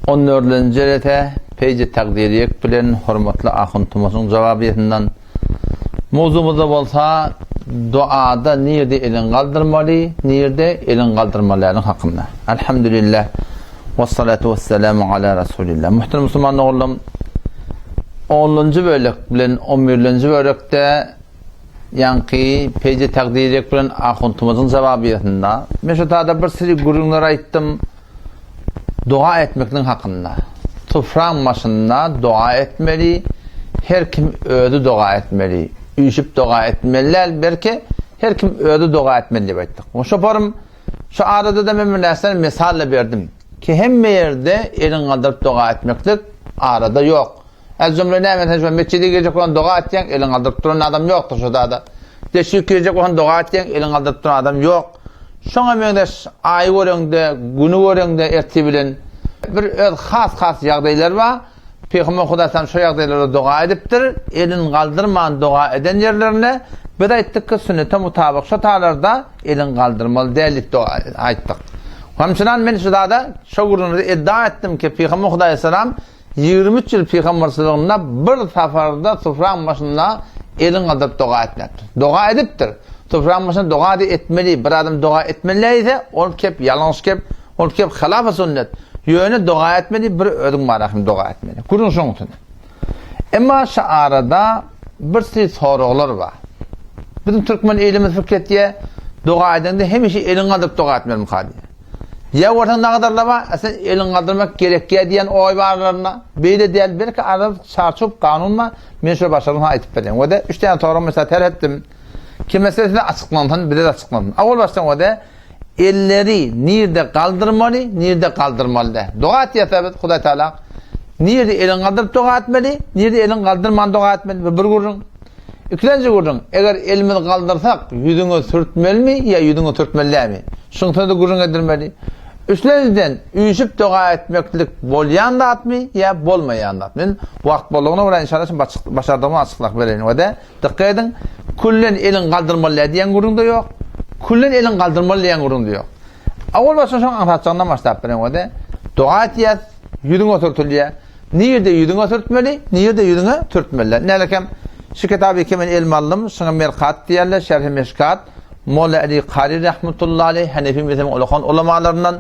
On dördünji jelese Peýji Takdyryýek bilen hormatly Ahun Tumaşyň jogabyýetinden Mowzugymyzda bolsa duada nirde eliň galdyrmaly, nirde eliň galdyrmalynyň hakynda. Elhamdülillah. Wessalatu wesselamu ala Rasulillah. Muhterem musulman doganlarym, onunjy bölek bilen on birlenji bölekde ýaňky Peýji Takdyryýek bilen Ahun Tumaşyň jogabyýetinde men şu taýda bir sürü gürrüňler aýtdym. Doga etmekligiň hakynda. Sufraň başynda doga etmeli, her kim özi doga etmeli. Üýşüp doga etmeli däl, belki her kim özi doga etmeli diýip aýtdyk. We şoparym şu arada-da men bir närseni mysal-da berdim ki hemme ýerde eliňi galdyryp doga etmeklik arada ýok. Ez jümle näme sen şu metjide girjek bolan doga etýäň, eliňi galdyryp duran adam ýokdur şu zada. Deşik girjek bolan doga etýäň, eliňi galdyryp duran adam ýok. Şoňa meňzeş aýy göreňde, güni göreňde ertir bilen bir öz has-has ýagdaýlar bar. Pygamber Hudaýam şo ýagdaýlarda doga edipdir. Elini galdyrman doga eden ýerlerinde biz aýtdyk ki, sünnete mutabyk şo talarda elini galdyrmaly däl diýip doga aýtdyk. Hemçinan men şu zada şo gürrüňde iddia etdim ki, Pygamber Hudaýsalam 23 ýyl pygamberçiliginde bir saparda sufraň başynda elin galdyryp doga etmepdir. Doga edipdir. Sufraň başynda doga etmeli, bir adam doga etmeli diýse, ol kep ýalňyş kep, ol kep hylaf sünnet. Ýöne doga etmeli, bir özüň bar hem doga etmeli. Gürrüň şoň üçin. Emma şu arada bir sürü soraglar bar. Bizim türkmen elimiz pikir etýär, doga edende hemişe elin galdyryp doga etmeli diýýär. Ýa görseň nagadarlama, a sen eliňi galdyrmak gerekýä diýen oý bar aralarynda. Beýle däl, belki arada çarçup kanun bar, men şo başarym saňa aýtyp berýän. We-de üç däne sorag mesela ter etdim. Ki mesele size açyklansyn, bize-de açyklansyn. Owal başdan we-de elleri nirde galdyrmaly, nirde galdyrmaly däl. Doga etýäs biz Hudaý Taala. Nirde eliňi galdyryp doga etmeli, nirde eliňi galdyrman doga etmeli. Bu bir gürrüň. Ikilenji gürrüň, eger elimizi galdyrsak, ýüzüňe sürtmelimi ýa ýüzüňe sürtmeli dälmi? Şuň sözi gürrüň edilmeli. Üçlenjiden, üýşüp doga etmeklik bolýan zatmy ýa bolmaýan zatmy? Men wagt boldugyna görä inşallah şuny başardygymy açyklap bereýin. We-de, dykgat ediň, küllen eliňi galdyrmaly däl diýen gürrüň-de ýok, küllen eliňi galdyrmaly diýen gürrüň-de ýok. Owal başda şoň aňsatjagyndan başlap bereýin. We-de, doga etýäs, ýüzüňe sürtülýär. Nirde ýüzüňe sürtmeli, nirde ýüzüňe sürtmeli däl. Nälekem şu kitaby iki men elime aldym, şuňa Merkat diýerler, Şerhi Meşkat, Molla Ali Kary rahmetullahi aleýh, Hanefi mezhebiniň ulakan ulamalaryndan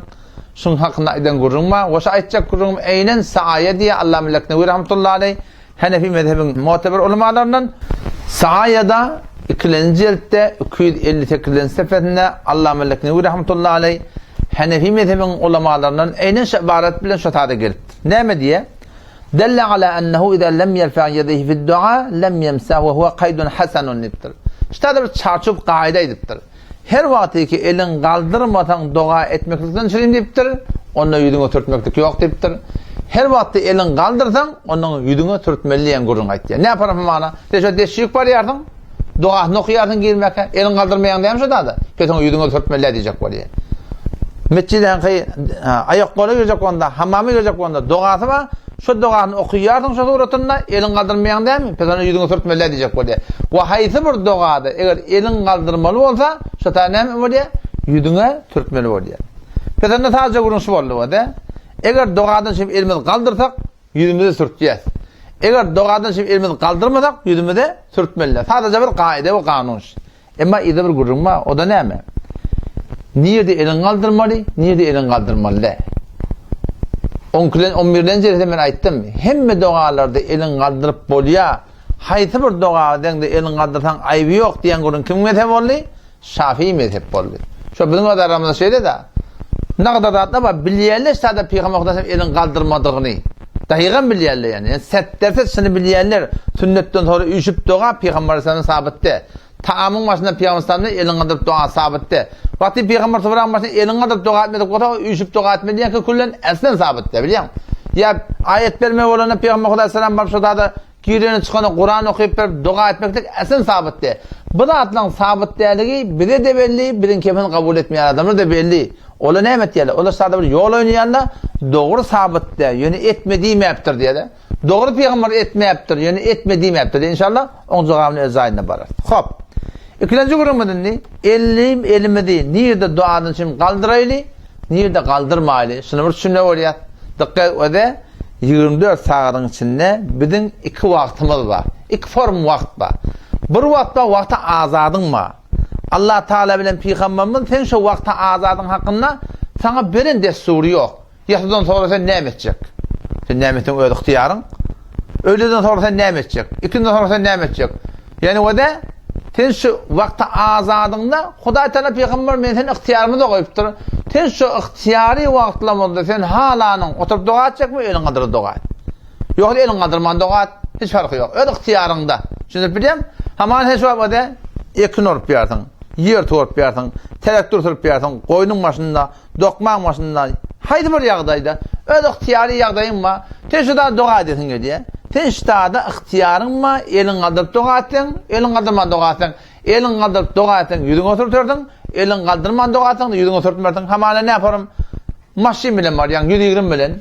şuň hakynda aýdan gürrüň bar. We şu aýtjak gürrüňim eýnen Saaýa diýýär, Allama Leknewi rahmetullahi aleýh, Hanefi mezhebiň muteber ulamalaryndan Saaýada ikilenji jeltde 258-nji sefesinde Allama Leknewi rahmetullahi aleýh, Hanefi mezhebiň ulamalaryndan eýnen şu ybarat bilen şu sada gelipdir. Näme diýýär? Delle ala ennehu iza lem yerfa yedeyhi fid dua lem yemsah we huwa kaýdun hasanun diýipdir. Şu taýda bir çarçup gaýda aýdypdyr. Her wagty ki eliň galdyrmasaň doga etmeklikden çürin diýipdir, onda ýüzüňe sürtmeklik ýok diýipdir. Her wagty eliň galdyrsaň, onda ýüzüňe sürtmeli diýen gürrüň aýtýar. Näme parhy mana? Sen şo deşik barýarsyň, Dogasyny okaýarsyň girmäkä, eliňi galdyrmaýaň dämi şo zada? Köseňe ýüzüňe sürtmeli diýjek bolýar. Metjideňki aýak-gola girjek bolanda, hammama girjek bolanda dogasy bar. Şo dogasyny okaýarsyň şo suratynda, eliňi galdyrmaýaň dämi? Köseňe ýüzüňe sürtmeli diýjek bolýar. We haýsy bir dogada eger eliňi galdyrmaly bolsa, şo ta näme bolýar? Ýüzüňe sürtmeli bolýar. Pesende sadja gürrüň şu boldy we-de. Eger dogadan şeýdip elimizi galdyrsak, Ýüzümize sürtýäs. Eger dogadan şeýdip elimizi galdyrmasak, ýüzümize sürtmeliler. Sadaja bir gaýda we kanun. Emma yzda bir gürrüň bar, o-da näme? Nirde eliňi galdyrmaly, nirde eliňi galdyrmaly däl. Onkilen, on birlenji ýerde men aýtdym, hemme dogalarda eliňi galdyryp bolýar. Haýsy bir doga edeňde eliňi galdyrsaň aýby ýok diýen gürrüň kimiň mezhebi boldy? Şafii mezhep boldy. Şo biziň öz aramyzda şeýle-de. Nagda zatlar bar, bilýärler sada Pygamber Hudaý elini galdyrmadygyny. Dahygam bilýärler ýani. Ýani setderse şuny bilýärler. Sünnetden soňra üýşüp doga Pygamber sallallahu sabytdy. Taamyň başynda Pygamber sallallahu elini galdyryp doga sabytdy. Wagty Pygamber sallallahu başynda elini galdyryp doga etmedik bolsa, üýşüp doga etmedi diýen küllen eslen sabytdy, bilýäň. Ýa aýat berme bolanda Pygamber Hudaý sallallahu baryp şo zada Gireni çykana Kuran okyp berip doga etmeklik eslen sabyt däl. Bu zatlaryň sabyt däligi bize-de belli, biziň kepini kabul etmeýän adamlara-da belli. Olar näme etýärler? Olar sada bir ýol oýnaýarlar, dogry sabyt däl, ýöne etme diýmäpdir diýýärler. Dogry pygamber etmäpdir, ýöne etme diýmäpdir diýýär. Inşallah oň jogabyny öz jaýynda bararys. Hop. Ikilenji gürrüňimiz indi elli elimizi nirde dogadan üçin galdyraýly, nirde galdyrmaýly. Şuny bir düşünme bolýar. Dykgat öde 24 sagadyň içinde biziň iki wagtymyz bar. Iki form wagt bar. Bir wagt bar, wagty azadyň bar. Allah Taala bilen pygamberimiz sen şu wagty azadyň hakynda saňa beren dessury ýok. Ýasydan soňra sen näme etjek? Sen näme etseň öz ygtyýaryň. Öýleden soňra sen näme etjek? Ikinden soňra sen näme etjek? Ýani o-da sen şu wagty azadyňda Hudaý Taala pygamber men seni ygtyýarymyza goýupdyr. Sen şu ygtyýary wagtlamyzda sen halanyň oturyp doga etjekmi, eliň galdyryp doga et. Ýogsa eliň galdyrman doga et, hiç farky ýok. Öz ygtyýaryňda. Düşünip bilýäňmi? Hamana sen şu wagt o-da ekin orup ýarsyň, ýer torup ýarsyň, traktor sürüp ýarsyň, goýnuň başynda Dokmaň başynda haýsy bir ýagdaýda öz ygtyýary ýagdaýyň bar, sen şu zada doga edesiň gelýär. Sen şu zada ygtyýaryň bar, eliňi galdyryp doga etseň, eliňi galdyrman doga etseň, eliňi galdyryp doga etseň ýüzüňe sürtersiň, eliňi galdyrman doga etseň ýüzüňe sürtmersiň. Hamala näparum maşyn bilen barýaň 120 bilen,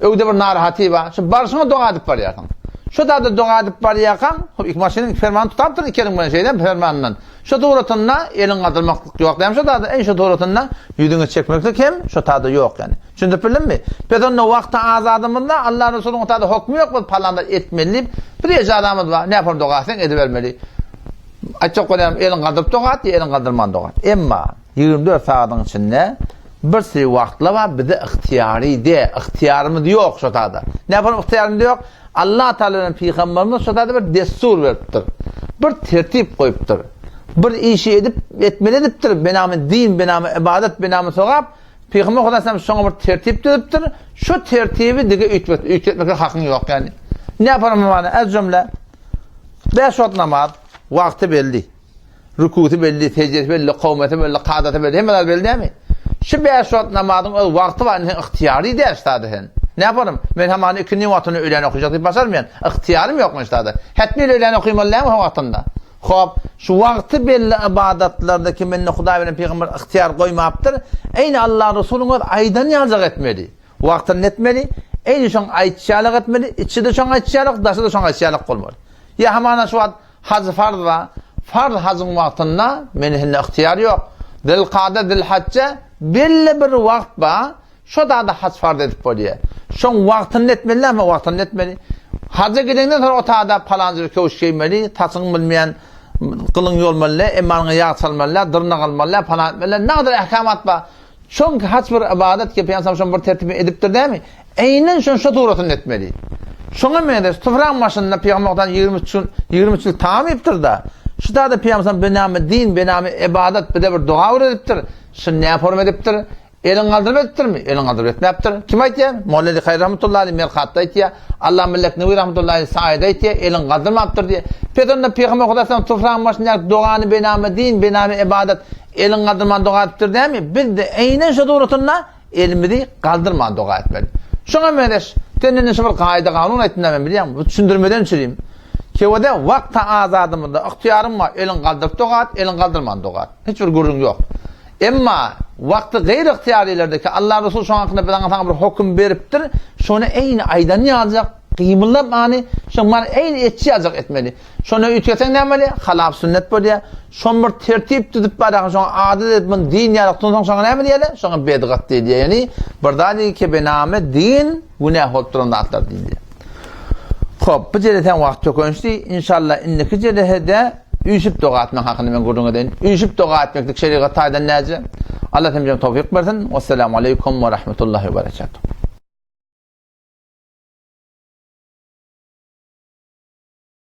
öwde bir narahaty bar, şu barşyňa doga edip barýarsyň. Şu zada doga edip barýarkaň, hop maşynyň fermanyny tutapdyr iki eliň bilen şeýdem fermanyndan. Şu suratynda eliňi galdyrmaklyk ýok dämi şo tada? Eý şu suratynda ýüzüňi çekmeklik hem şo tada ýok ýani. Düşündirip bildimmi? Biz onda wagty azadymyzda Allah Resulyň o tada hokmy ýok biz palan zat etmeli diýip bir ejazamyz bar. Näpar doga etseň edibermeli. Aýtjak bolýanym eliňi galdyryp doga et ýa eliňi galdyrman doga et. Emma 24 sagadyň içinde bir sürü wagtlar bar bize ygtyýary de, ygtyýarymyz ýok şo tada. Näpar ygtyýarymyz ýok? Allah Taala bilen Pygamberimiz şo zada bir dessur beripdir. Bir tertip goýupdyr. Bir işi edip, etmeli edipdir, benamy din, benamy ybadat, benamy sogap. Pygamber Hudaýam şoňa bir tertip düzüpdir. Şu tertibi dige üýtget, üýtgetmekde hakyň ýok ýani. Ne yaparym mana? Ez jümle. Beş wagt namaz, wagty belli. Rüküsi belli, sejdesi belli, kowmeti belli, kadasy belli, hemme zat belli dälmi? Şu beş wagt namazyň öz wagty bar, indi sen ygtyýarly däl ştada sen. Ne yaparym? Men hamany ikindi wagtyny öýlän okajak diýip başarmaýan. Ygtyýarym ýok men ştada. Hetmi öýlän okymaly dälmi o wagtynda? Hop, şu wagty belli ybadatlarda ki mende Hudaý bilen pygamber ygtyýar goýmapdyr, eýni Allah Resulyň öz aýdany ýalyjak etmeli. Wagtynda etmeli, eýni şoň aýtşy ýalyk etmeli, içi-de şoň aýtşy ýalyk, daşy-da şoň aýtşy ýalyk bolmaly. Ýa hamana şu wagt Haj farz bar. Farz hajyň wagtynda meni hinde ygtyýar ýok. Zilkada, zilhajja belli bir wagt bar. Şo dada haj farz edip bolýar. Şoň wagtynda etmeli dälmi? Wagtynda etmeli. Haja gideňden soň o tada palanca bir köwüş geýmeli, saçyňy bilmeýän gylyň ýolmaly, emmanyňa ýag çalmaly, dyrnak almaly, palan etmeli. Nägadar ähkamat bar. Çünki haç bir ybadat ki, Pygamberimiz şonuň bir tertibini edipdir dämi? Eýnen şonuň şo suratyny etmeli. Şoňa meňzeş sufraň başynda Pygamberimiz 23 gün, 23 ýyl tagam iýipdir-de. Şu taýda Pygamberimiz bename din, bename ybadat bize bir doga öwredipdir. Şuny näme forma edipdir? Elin galdyryp edipdirmi? Elin galdyryp etmäpdir. Kim aýtýar? Molla Ali Haýr rahmetullahi aleyh Merkatda aýtýar. Allah Millek Newi rahmetullahi aleyh Saýda aýtýar, elin galdyrmapdyr diýýär. Pes onda Pygamber Hudaý sufraň başyndaky dogany bename din, bename ybadat Elin galdyrman doga edipdir dämi? Biz-de eýnen şo suratynda elimizi galdyrman doga etmeli. Şoňa meňzeş, sen indi şu bir kaýda-kanun aýtdym-da men bilýäňmi? Bu düşündirmeden çürim. Kewede wagta azadymyzda ygtyýaryň bar, elin galdyryp doga et, elin galdyrman doga et. Hiç bir gürrüň ýok. Emma wagty gaýry ygtyýarlylerdeki Allah Resul şoň hakynda biz saňa bir höküm beripdir, şony eýni aýdan ýaljak, gymyldamany, şoň bar eýni etçi ýaljak etmeli. Şony üýtgetseň näme bolýar? Halap sünnet bolýar. Şony bir tertip düzüp barýarkaň, şoňa adat edip, muny din ýaly tutunsaň, şoňa näme diýerler? Şoňa bedgat diýilýär. Ýagny, bir zat diýilýär ki, bename din günäh bolup duran zatlar diýilýär. Hop, bu jelesäň wagty tökenişdi. Inşallah indiki jelesede üýşüp doga etmek hakynda men gürrüň edeýin. Üýşüp doga etmeklik şerigat taýdan näce? Allah hemmämize towfyk bersin. Wessalamu aleýkum we rahmetullahi we berekatuh.